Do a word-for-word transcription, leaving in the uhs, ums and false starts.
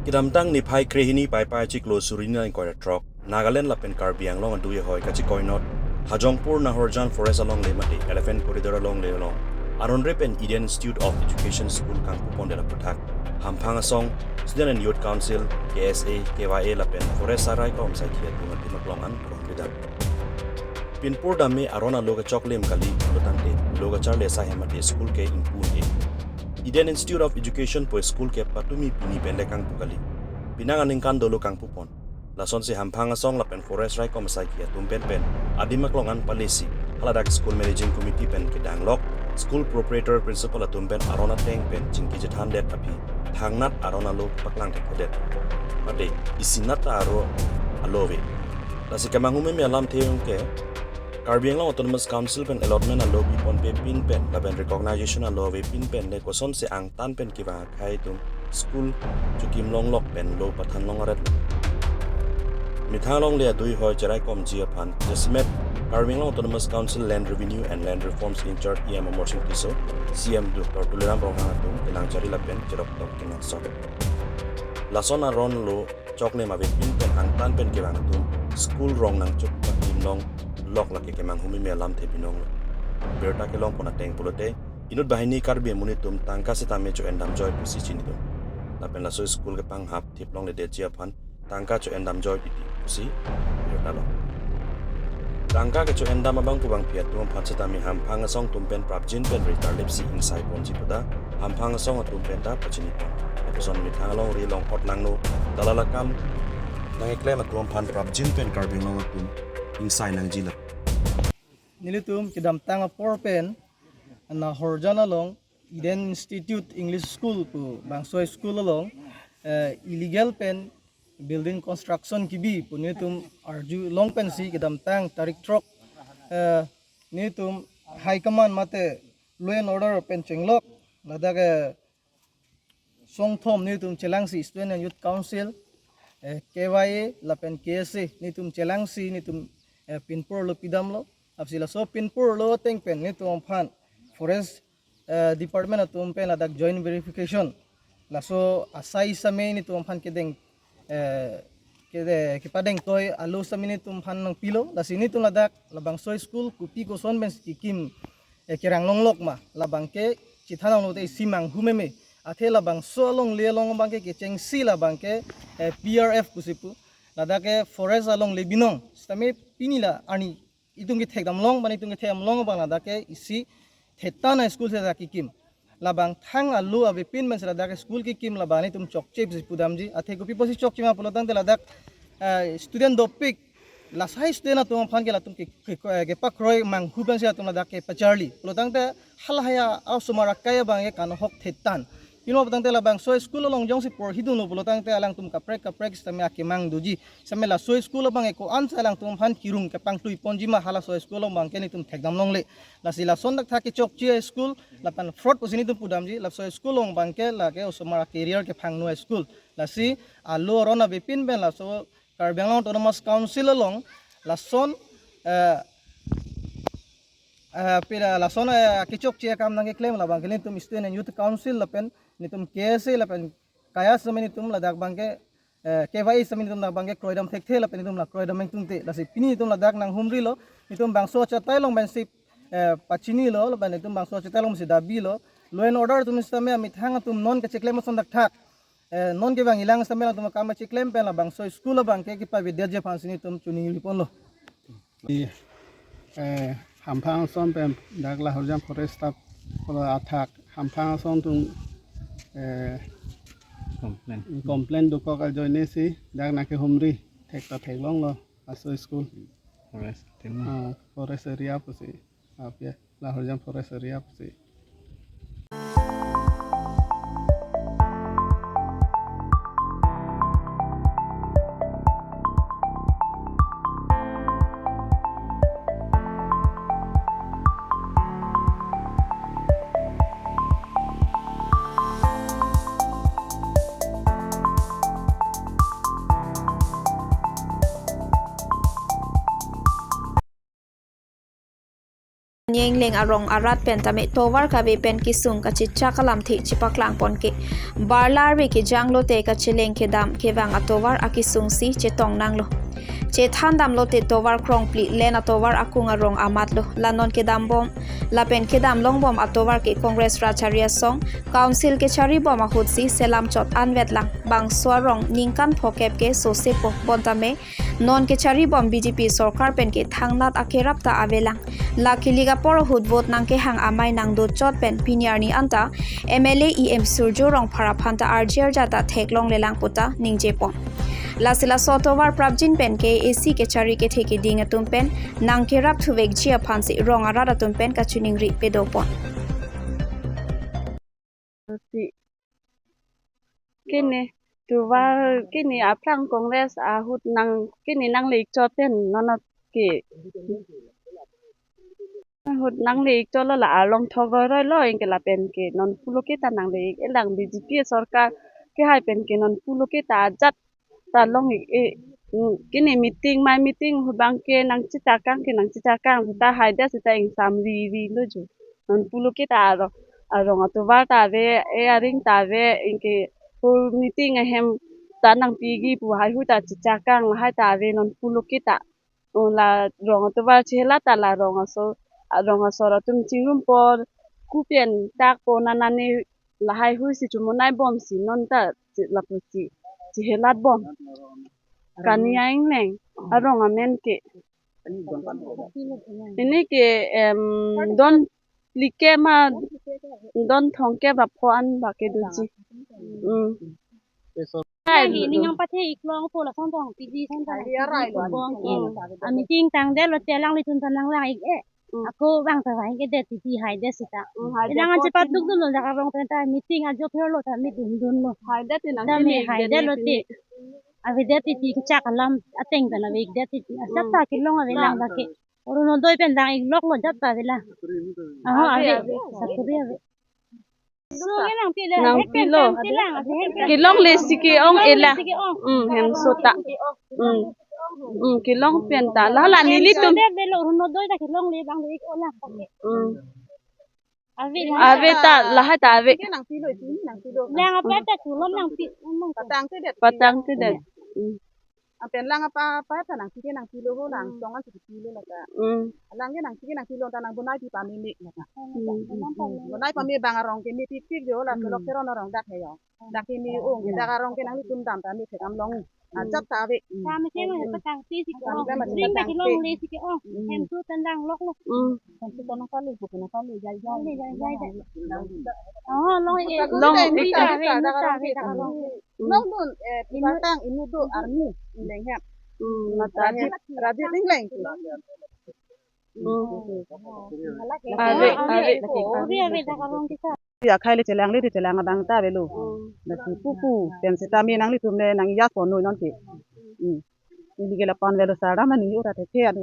Kedamtang niphai krehini Paipai achiklo suri hini ingkoi ra throk, Nagaland lapen Karbi Anglong adui ahoi kachikoinot Hajongpur Nahorjan Forest alongle mate Elephant Corridor alongle along aron re pen Eden Institute of Education School kangpupondet aphuthak Hamphang Asong, Student and Youth Council, K S A, K Y A lapen Forest Sarai Kaum Saikhi atum adim aklong an purongridam. Pinpur dam me aron alo kechoklim kali pulotangte lo kacharli asai hem mate school ke ingpu un-e. Eden Institute of Education pu school ke patumi pini pen le kangpu kali. Penang aningkan dolo kangpupon. Lasonsi Hamphang Asong lapen Forest Raikom Saikhi atum pen pen adim aklong an palesi haladak School Managing Committee pen kedanglok, school proprietor principal atum pen aron ateng pen chingki chethandet aphi thangnat aron alo paklang thekthedet. Mate isinat ta aro alo ave. Lasi kemanghumeme alamthe ke Karbi Anglong Autonomous Council pen allotment alo piponpe pin pen lapen recognition alo avepin pen le kosonsi angtan pen kevang akhei atum school chokim longlok pen lo pathan long aret lo. Methang alongle adui ahoi cheraikomji aphan jasemet Karbi Anglong Autonomous Council Land Revenue and Land Reforms in-charge E M Amarsing Tisso, C M Doctor Tuliram Ronghang atum kelang charli lapen cherok tong kenangsot. Lason aron lo choklim avepin pen angtan pen kevang atum school rong nangchuk patim longlok lake kemanghumeme alamthe binong lo. Birta kelongpon ateng pulote inut banghini Karbi amonit atum tangka sitame cho-en damjoi pusi chinidun. Lapen laso school kepanghap thip longledetji aphan tangka cho-en damjoi titi pusi birta long. Tangka kecho-en dam abang pu bangphi atum aphan sitame Hamphang Asong atum pen prapjin pen ri tarlipsi ingsaiponji pu ta Hamphang Asong atum pen ta pachinipon. Lapuson methang alongri along ot langno dalal akam nangkeklem atum aphan prapjin pen Karbi Anglong atum ingsai nangji la. Nelitum kedamtang apor pen Nahorjan along Eden Institute English School pu bangso school along, eh, illegal pen building construction kebi pu nelitum arjulong pensi kedamtang tarik throk, eh, nelitum high command mate law and order pen chenglok ladak, eh, songthom nelitum chelangsi Student and Youth Council, eh, K Y A lapen K S A nelitum chelangsi nelitum, eh, pinpur lo pidamlo. Apsi laso pinpur lo ateng pen nelitum aphan Forest, eh, Department atum pen ladak joint verification laso asai same nelitum aphan kedeng, eh, kede kepadeng toi alo same nelitum aphan nangpilo. Lasi nelitum ladak labangso school kopi koson pen kekim, eh, kerang longlok ma labang ke chethan nanglote isi manghumeme. Athe labangso alongle along abang ke kechengsi labang ke, eh, P R F pusi pu ladak ke forest alongle binong. Sitame pini la arni itum kethekdam long, bang itum kethekdam long abang ladak ke isi thetan a-school si ladak kekim. Labang thang alo avepin pen si ladak ke school kekim labang nelitum chokche pusi pudamji. Athe kopi pusi chokche ma pulotangte ladak, eh, student dopik lasai student atum aphan ke latum ke, ke, ke, kepakroi manghu pensi latum ladak kepacharli. Pulotangte halahai a-osomar akai abang ke kanohok thetan. Pima pulotangte labangso school along jongsi porhidunlo pulotangte alangtum kaprek kaprek sitame akemang doji. Sitame laso school abang ke ko-ansi alangtum aphan kirung kepangtui ponji ma halaso school along abang ke nelitum thekdam longle. Lasi lason dak thak kechokche school lapen fraud pusi nelitum pudamji, laso school along abang ke lake osomar career kephangno school. Lasi alo aron avepin pen laso Karbi Anglong Autonomous Council along lason, eh, eh, pira lason, eh, kechokche akam nangkeklem labang ke nelitum Student and Youth Council lapen nelitum K S A lapen kaya sitame nelitum ladak abang ke, eh, K Y A sitame nelitum ladak abang ke kroidam thekthe lapen nelitum la kroidam ingtungte. Lasi pini nelitum ladak nanghumrilo, nelitum bangso achatai along pensi, eh, pachinilo lapen nelitum bangso achatai along pensi dabilo. Law and order atum sitame amethang atum non kacheklem ason dak thak, eh, non kevang ilang sitame latum akam kacheklem pen labangso school abang ke kepavedetji aphansi nelitum choningri ponlo. Di, eh, Hamphang Asong pen dak Lahorijan Forest Staff pulo athak Hamphang Asong atum, eh, Complain. Complain dokok ajoine si dak nangkehumri thek ta theklonglo laso school. Forest, tengah. Ah, forest area pusi. Apya, Lahorijan Forest Area pusi. Engleng arong arat pen tame tovar kave pen kesung kachechak alamthe chepaklang pon ke. Barlar ve kejang lote kacheleng kedam kevang atovar akesung si chetong nanglo. Chethan dam lote tovar krongpli len atovar akung arong amat lo. La non kedam bom, lapen kedam long bom atovar ke Congress Rachari Asong, Council kechari bom ahut si selam chot anvet lang. Bangso arong ningkan phokep ke sose po, bon tame non kechari bom B J P sorkar pen ke thangnat akerap ta avelang. La kilik apor ahut vote nangkehang amei nangdo chot pen pini arni anta M L A E M Surjya Rongphar aphan ta arjer jata theklong lelang puta ningje pon. Lasi laso atovar prapjin pen ke A C kechari kethe keding atum pen nangkerap thuvekji aphan si rong arat atum pen kachiningri pedo pon. Si kene tovar kene aphrang Congress ahut nang kene nangle-ik chot pen non ke ahut nangle-ik chot lo, la arlong thok roi roi lo, anke lapen ke non pulo ke ta nangle-ik, elang B J P sorkar kehai pen ke non pulo ke ta ajat ta long-ik e, mm, kene meeting, mai meeting ahut bang ke nangchechakang ke nangchechakang ta haidet seta ingsam ri ri lo jo. Non pulo ke ta arong, arong atovar ta ave, e aring ta ave, anke pu meeting ahem ta nangpiji pu haihui ta chechakang lahai ta ave non pulo ke ta. O la rong atovar chehelat ta la rong aso, rong asor atum chingrum po, kupen tak po, nanane lahaihui si chumonai bom si non ta che-, lapu si chehelat bom. Kani Engleng arong amen ke. Ini ke, em, don like ma don thongke ba pho an ba ke doji. Mm. Lagi ning nangpathe-ik long po lason tong piji son ta. Lagi arai lo. Bong ke. A meeting tangdet lote alanglitum ta nanglang-ik e. Mm. Ako bang ta vang ke det titi haidet seta. Mm, haidet. Ilang an po chepatuk tin dun lo dak arong pen ta meeting ajo pher lo ta meeting dun lo. Haidet tin ta nang me tini haidet tini lo tini. Te. Avedet titi kechak alam ateng pen ave-ikdet titi. Asap ta kelong avelang dak ke. Orunodoi pen dang-ik lok lo jat ta avelang. Aho, ave, ave, ave. Sakuri ave. Nangpilo. Kelongle si ke-ong elang. Mm, hemso ta. Mm. Mm, kelong pen ta. La la nelitum. Delo Orunodoi ta kelongle bang ik olang. Mm. Ave ta, lahai ta ave. Lang apa ta tulom nangpi. Patang tedet. Mm. Apen lang apa apa ta nangpi ke nangpilo ho lang song an si pilo lata. Mm. Lang ke nangpi ke nangpilo ta nangbonai pi pame me lata. Mm. Bonai pame bang arong ke me pipik jo la kelok keron arong dak he jo. Dak ke me ong ke dak arong ke nanglitum dam ta me thekam long. Ajat ta ave. Kami ke ma patang pi si ke ong. Ring dak kelongle si ke ong. Hem tu tendang lok lo. Mm. Hem tu tendang kali, bukan kali, jai jai. Jai jai. Oh, long e. Long e. Ave, ave, ave. Long dun, eh, patang inut do army, Engleng hem. Hmm, mata Rajiv, Rajiv Engleng. Hmm. Ave, ave. Ave, ave, dak arong kisa. Ya, khai le chelang le, chelang abang ta avelo. Hmm. Lasi pupu, pen seta me nanglitum le nang-ijak pon noi non ke. Hmm. Neli ke lapu-an avelo sara mani ora te ke an.